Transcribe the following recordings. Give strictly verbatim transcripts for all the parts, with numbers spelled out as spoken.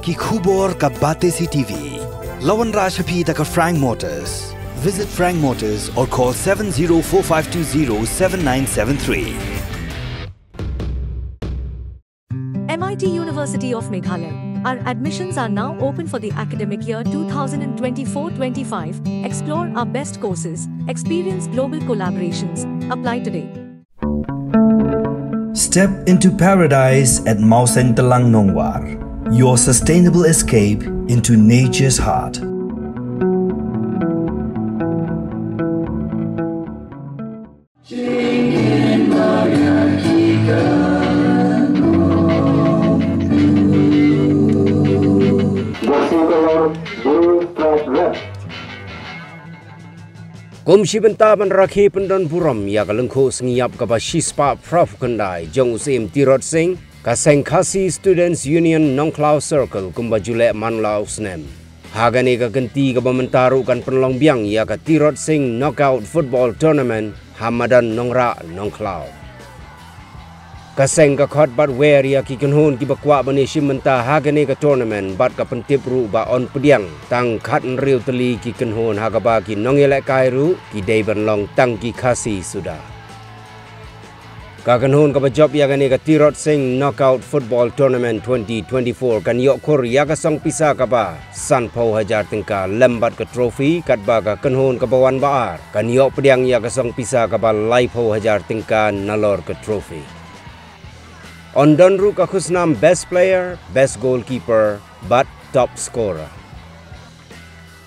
Ki khubor ka Batesi T V. La wanrah sha phi da ka Frank Motors. Visit Frank Motors or call seven zero four five two zero seven nine seven three. M I T University of Meghalaya. Our admissions are now open for the academic year two thousand twenty-four twenty-five. Explore our best courses, experience global collaborations. Apply today. Step into paradise at Mawsynram Nongwar. Your sustainable escape into nature's heart. Kum shi bynta ban rakhe pyndon burom ïa ka lyngkhuh sngi ïap kaba shispah phra phew khyndai jong u Syiem Tirot Sing, ka Seng Khasi Students Union Nongkhlaw Circle kumba ju leh man la u snem. Ha kane ka kynti kaba mynta ruh kan pynlong biang ïa ka Tirot Sing Knockout Football Tournament ha madan Nongrah, Nongkhlaw. Ka seng ka khot bad wer ïa ki kynhun kiba kwah ban ïashim bynta ha kane ka tournament bad ka pyntip ruh ba yn pdiang tang khathynriew tylli ki kynhun ha kaba ki nongïalehkai ruh ki dei ban long tang ki Khasi suda. Ka kynhun kaba jop ïa kane ka Tirot Sing Knockout Football Tournament twenty twenty-four kan ïoh khur ïa ka song pisa kaba sanphew hajar tyngka lem bad ka trophy, katba ka kynhun kaba wan ba ar kan ïoh pdiang ïa ka song pisa kaba laiphew hajar tyngka nalor ka trophy. Yn don ruh ka khusnam Best Player, Best Goalkeeper bad Top Scorer.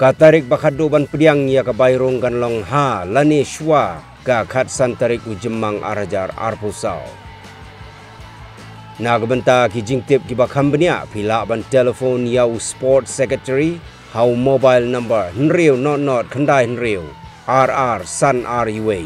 Ka tarik ba khatduh ban pdiang ïa ka bai rung kan long ha lane shuwa ka khatsan tarik u Jymmang ar hajar arphew saw. Na ka bynta ki jingtip kiba kham bniah, phi lah ban telephone ïa u Sports Secretary ha u mobile number hynriew nod nod khyndai hynriew ar ar san ar uwei.